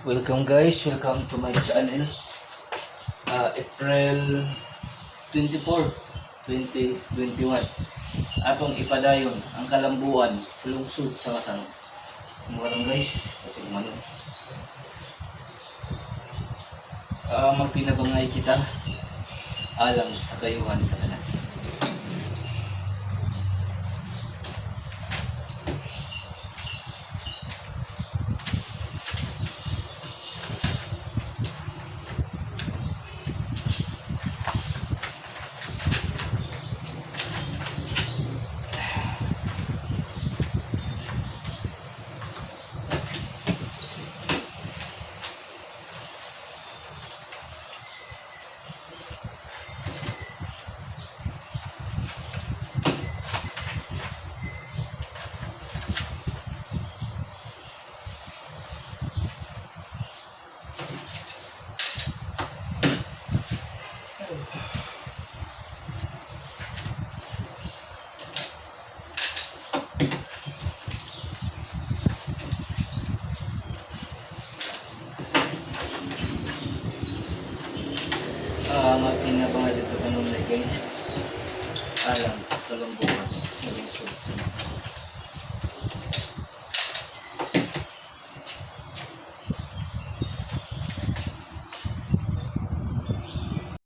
Welcome guys, welcome to my channel. April 24, 2021. Atong ipadayon ang kalambuan sa lungsod sa Matanong. Matanong guys, kasi umano. Magtinabangay kita alang sa kayuhan sa tanan. Magtinabangay dito kanunay guys, alang sa kalambuan sa lungsod sa Matanong.